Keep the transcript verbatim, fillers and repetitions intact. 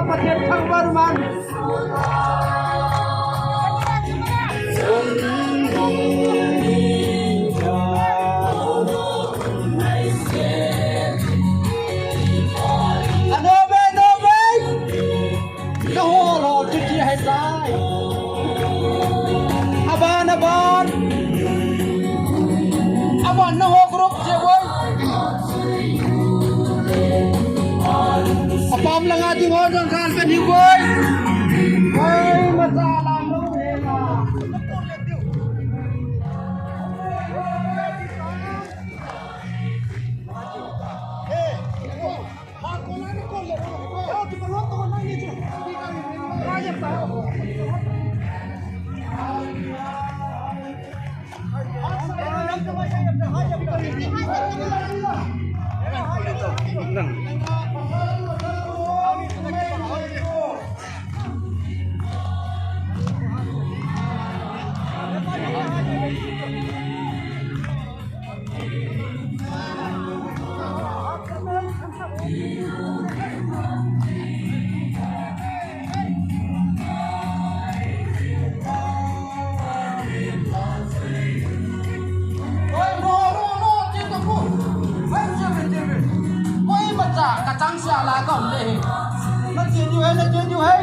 Pathen thangvah in um hen. Ano be, ano be. Nahol hol chu chi ahitai. Aban, aban. Aban nahol group chi oi. Apam langa ding ho jong kal pen hi oi. Oi, macha lam lou he na. Oi, mo, mo, mo, ti to ku. Hai, je be, je be. Oi, macha, ka chang sia la ka um le he. Na ti ju he, na ti ju he.